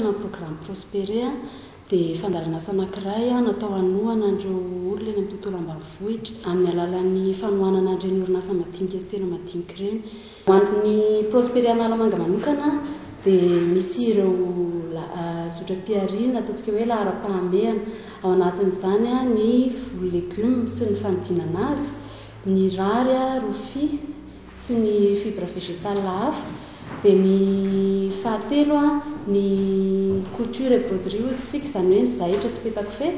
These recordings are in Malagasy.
na ny programme Prospere dia fandaharanasa anankiray natao hanohana an'ireo olona eny amin'ny tontolo ambanivohitra amin'ny alalan'ny fanohanana an'ireny orinasa madinika sy tena madinika ireny. Ho an'ny Prospere Analamanga manokana dia misy ireo zotram-pihariana ataontsika hoe laharam-pahamehana. Ao anatin'izany ny voly legioma sy ny fanodinana azy, ny rary, rofia, sy ny fibre végétale hafa, dia ny fahatelo ny couture et broderie hozy tsika, izany hoe ny zaitra sy petakofehy,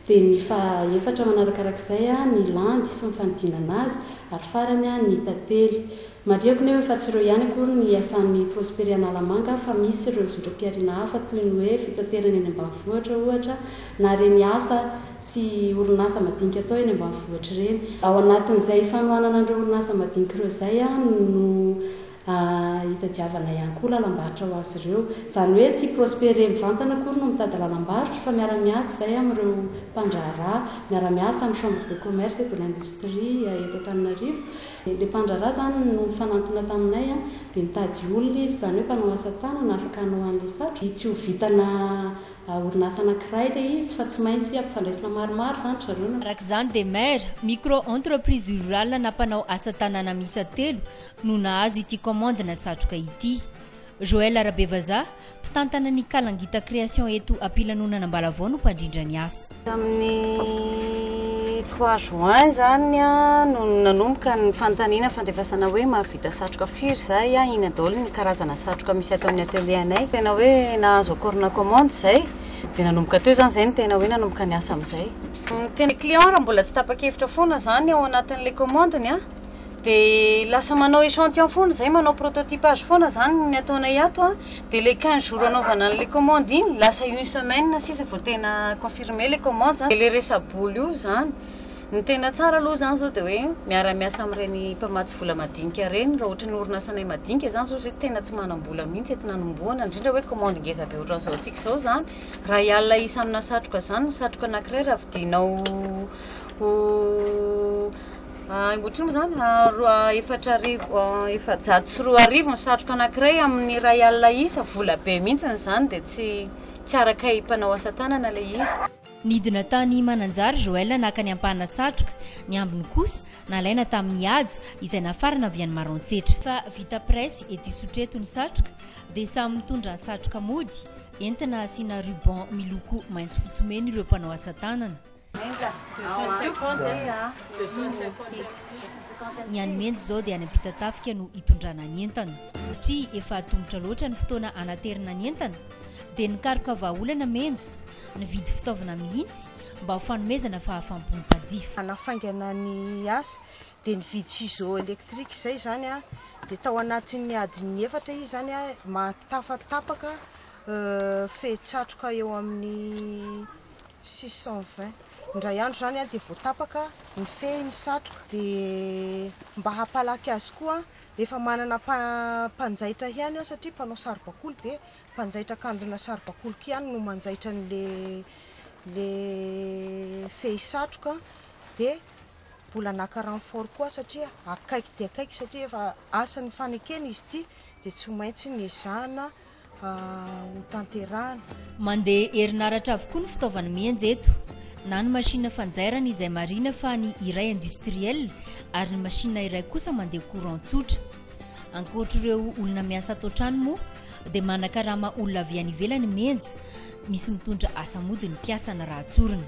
dia ny faha efatra manarakarak'izay ny landy sy ny fanodinana azy, ary farany ny tantely. Marihako nefa fa tsy ireo ihany akory ny iasan'ny Prospere Analamanga fa misy ireo zotram-pihariana hafa toy ny hoe fitaterana eny ambanivohitra ohatra na ireny asa sy orinasa madinika atao eny ambanivohitra ireny. Ao anatin'izay fanohanana an'ireo orinasa madinika ireo izay no hitadiavana ihany koa lalam-barotra ho azy ireo. Izany hoe tsy Prospere mivantana akory no mitady lalam-barotra fa miara-miasa izay amin'ireo mpandraharaha, miara-miasa amin'ny Chambre de commerce et de l'industrie eto Antananarivo. Ilay mpandraharaha izany no nifanantona taminay dia nitady olona izy, izany hoe mpanao asa tanana afaka hanao an'ilay satroka. Tsy ho vitana orinasa anankiray ilay izy fa tsy maintsy ampifandraisina maromaro izany ry zareo. Araka izany dia maire, micro entreprise rurale na mpanao asa tanàna miisa telo no nahazo ity commande-na satroka ity. Joël Rabevazaha, mpitantana ny Kalangita Création eto Ampilanonana Ambalavao no mpandrindra ny asa. Tamin'ny trois juin izany no nanomboka ny fanontaniana fandefasana hoe mahavita satroka firy izahay, inona daholo ny karazana satroka misy ato amin'ny atelier anay. Tena hoe nahazo accord-na commande izay dia nanomboka teo izany izay no tena hoe nanomboka niasa amin'izay. Ny tena client raha mbola tsy tapa-kevitra foana izany ao anatin'ilay commande-ny Dia lasa manao échantillon foana izay, manao prototypage foana izany ny ataonay ato an, dia ilay 15 jours anaovana an'ilay commande iny, lasa une semaine sisa vao tena confirmer ilay commande izany, dia ilay resa-bola io izany, ny tena tsara aloha izany izao dia hoe miara-miasa amin'ireny mpamatsy vola madinika ireny, raha ohatra ny orinasanay madinika izany izao izay tena tsy manam-bola mihitsy entina hanombohana, indrindra hoe commande ngeza be ohatran'izao antsika izao izany, iray alina isa amina satroka izany ny satroka anankiray raha vidianao ho Ohatrinona moa izany? Roa 2400, 2400 ny satroka anankiray amin'ny iray alina isa, vola be mihitsy izany dia tsy tsy arakay mpanao asa tanana ilay izy. Nidina tany Mananjary Joël naka ny ampahana satroka, ny ambiny kosa nalaina tamin'ny Haja izay nafarana avy any Maroantsetra. Fa vita presse eto Isotry eto ny satroka dia samy mitondra satroka mody, entina asiana ruban miloko maitso fotsy mena ireo mpanao asa tanana. Ny any Mendy izao dia any Ampitatafika no hitondrana ny entana. Satria efa atomotra loatra ny fotoana hanaterana ny entana dia nikaroka vahaolana Menja, nividy fitaovana mihitsy mba ho fanomezana fahafaham-po ny mpanjifa. Hanafaingana ny asa dia nividy ciseaux électrique izay izany dia tao anatin'ny adiny efatra izy izany mahatafatapaka fehin-tsatroka eo amin'ny 620. Indray andro izany dia voatapaka ny fehy ny satroka dia mba hampalaky azy koa efa manana mpanjaitra ihany aho satria mpanao saribakoly dia mpanjaitra akanjona saribakoliko ihany no manjaitra an'le le fehy satroka dia mbola naka renfort koa satria akaiky dia akaiky satria efa asa nifanekena izy ity dia tsy maintsy nezahana ho tanterahana. Mandeha herinaratra avokoa ny fitaovan'ny Mienja eto, na ny machine fanjairana izay marihina fa ny iray industriel ary ny machine iray kosa mandeha courant tsotra. Ankoatr'ireo olona miasa ato an-trano moa dia manakarama olona avy any ivelany Mienja, misy mitondra asa mody ny mpiasany raha tsorina.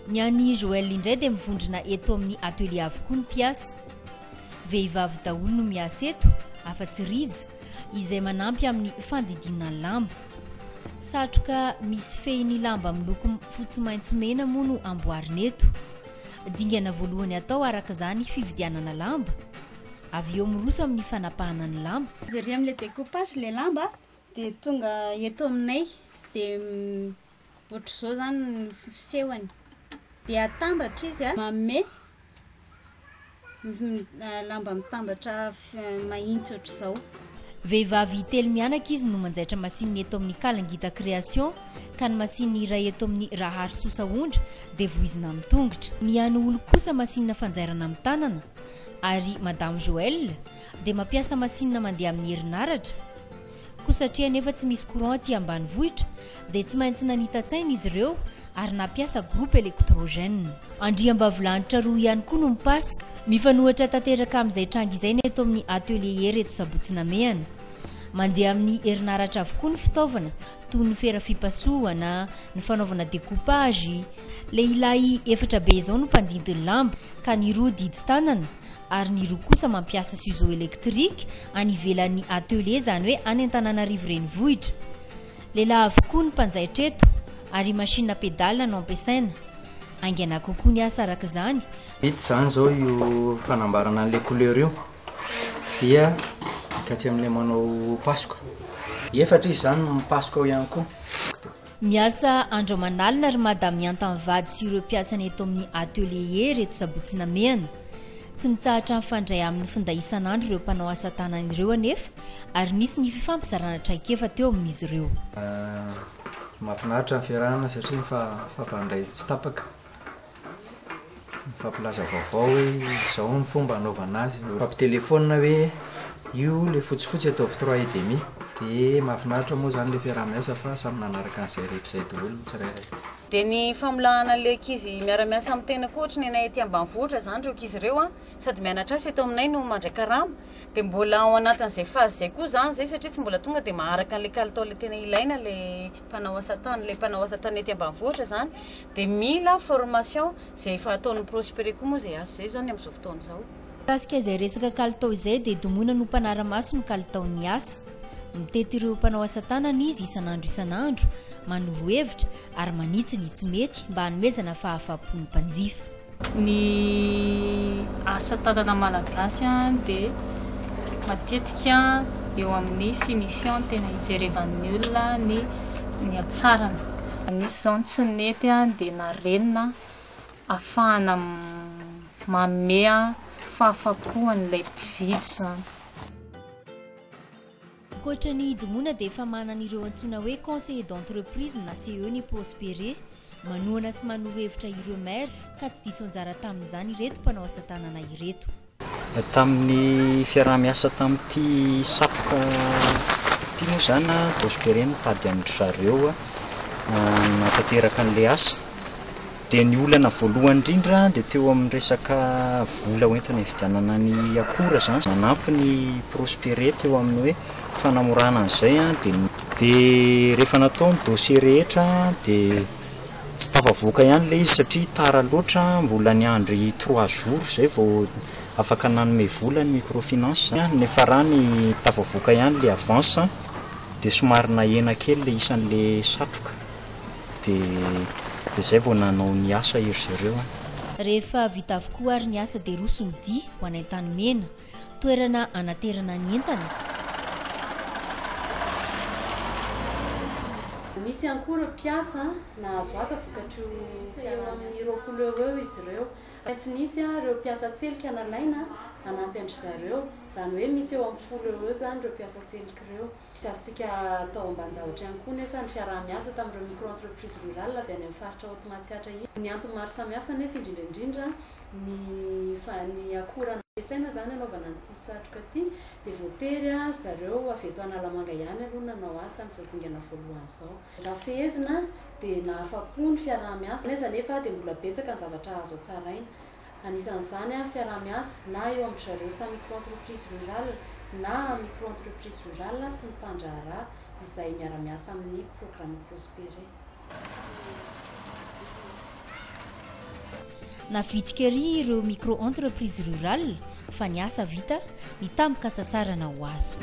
Ny an'i Joël indray dia mivondrona eto amin'ny atelier avokoa ny mpiasa. Vehivavy daholo no miasa eto afa-tsy Rija izay manampy amin'ny fandidiana ny lamba. Satroka misy fehiny lamba miloko fotsy maitso mena moa no amboarina eto. Dingana voalohany atao araka izany fividianana lamba, avy eo miroso amin'ny fanapahana ny lamba. Avy ery amin'ilay découpage ilay lamba dia tonga eto aminay dia ohatr'izao izany ny fisehony. Dia atambatra izy manome Lamba mitambatra mahitsy ohatr'izao. Vehivavy telo mianaka izy no manjaitra masinina eto amin'ny Kalangita Création ka ny masinina iray eto amin'ny Raharisoa Sahondra dia voizina amin'ny tongotra. Ny an'i Olo kosa masinina fanjairana amin'ny tanana ary Madame Joëlle dia mampiasa masinina mandeha amin'ny herinaratra. Koa satria anefa tsy misy courant aty ambanivohitra dia tsy maintsy nanita-tsaina izy ireo ary nampiasa groupe électrogène. Andriambavilanitra roa ihany koa no mipasoka. Mifanohitra tanteraka amin'izay tranga izay ny eto amin'ny Atelier Hery eto Sabotsy Namehana. Mandeha amin'ny herinaratra avokoa ny fitaovana toy ny fera fipasohana, ny fanaovana découpage. Lehilahy efatra be izao no mpandidy ny lamba ka ny roa didy tanana ary ny roa kosa mampiasa ciseaux électrique any ivelan'ny atelier izany hoe any Antananarivo renivohitra. Lehilahy avokoa ny mpanjaitra eto ary machine à pédale no ampiasaina. Haingana kokoa ny asa araka izany. Vita izany izao io fanambarana an'ilay couleur io dia mikatsy amin'ilay manao pasoka. Efatra izy izany no mipasoka ao ihany koa. Miasa andro aman'alina ry Madame Mianta mivady sy ireo mpiasany eto amin'ny Atelier Hery eto Sabotsy Namehana. Tsy mitsahatra mifandray amin'ny finday isan'andro ireo mpanao asa tanana ireo anefa ary nisy ny fifampizarana traikefa teo amin'izy ireo. Mahafinaritra ny fiarahana satria mifampandray tsy tapaka, mifampilaza vaovao hoe izao ny fomba hanaovana azy, mifampitelefaonina hoe io ilay fotsifotsy ataovy trois et demi, dia mahafinaritra moa izany ilay fiaraha-miasa fa samy nanaraka an'izay rehefa izay daholo ny tsirairay. Dia ny famolahana an'ilay ankizy miara-miasa amin'ny tena koa ohatry ny anay aty ambanivohitra izany ireo ankizy ireo an, sady mianatra asa eto aminay no mandray karama, dia mbola ao anatin'izay phase izay koa izany izay satria tsy mbola tonga dia maharaka an'ilay kalitao ilay tena ilaina ilay mpanao asa tany, ilay mpanao asa tany aty ambanivohitra izany dia mila formation izay efa ataon'ny Prospere koa moa izay asa izay izany amin'izao fotoana izao. Mikasika izay resaka kalitao izay dia Domoina no mpanara-maso ny kalitaon'ny asa. Mitety ireo mpanao asa tanana izy isan'andro isan'andro, manoro hevitra ary manitsy ny tsy mety mba hanomezana fahafahampo ny mpanjifa. Ny asa tanana malagasy dia matetika eo amin'ny finition tena ijerevan'ny olona ny ny hatsarana. Nisy izao ny tsy nety dia narenina ahafahana manome fahafahampo an'ilay mpividy izany. Ankoatra ny Domoina dia efa manana ireo antsoina hoe conseiller d'entreprise na CE ny Prospere. Manohana sy manoro hevitra ireo maire ka tsy diso anjara tamin'izany ireto mpanao asa tanana ireto. Tamin'ny fiaraha-miasa tamin'ity satroka ity moa izany, Prospere nitady an-dry zareo hanatanteraka an'ilay asa. Dia ny olana voalohany indrindra dia teo amin'ny resaka vola hoentina hividianana ny akora izany. Nanampy ny Prospere teo amin'ny hoe fanamorana an'izay dia dia rehefa natao ny dossier rehetra dia tsy tafavoaka ihany ilay izy satria tara loatra, mbola niandry trois jours izay vao afaka nanome vola ny microfinance. Niafarany tafavoaka ihany ilay avance dia somary nahena kely ilay isan'ilay satroka. Dia izay vao nanao ny asa iry zareo an. Rehefa vita avokoa ary ny asa dia roso ny dia ho any Antanimena, toerana hanaterana ny entana. Misy ihany koa ireo mpiasa nahazo asa vokatr'io eo amin'ny 20 eo ho eo izy ireo. Tsy nisy ireo mpiasa tselika nalaina hanampy an-dry zareo. Izany hoe misy eo amin'ny folo eo ho eo izany ireo mpiasa tselika ireo. Tsy azontsika atao ambanin-javatra ihany koa nefa ny fiaraha-miasa tamin'ireo micro-entreprises rurales avy any amin'ny faritra Haute Matsiatra iny. Ny antony maro samihafa nefa indrindra indrindra ny ny akora nampiasaina izany hanaovana an'ity satroka ity dia voatery ry zareo avy eto Analamanga ihany aloha no nanao azy tamin'izao dingana voalohany izao. Raha fehezina dia nahafa-po ny fiaraha-miasa, na aiza nefa dia mbola betsaka ny zavatra azo hatsaraina. Anisan'izany fiaraha-miasa na eo amin-dry zareo samy micro-entreprise rurale na micro-entreprise rurale sy ny mpandraharaha izay miara-miasa amin'ny programme Prospere. Navitrika ery ireo micro-entreprise rurale fa ny asa vita, ny tambin-kasasarana ho azo.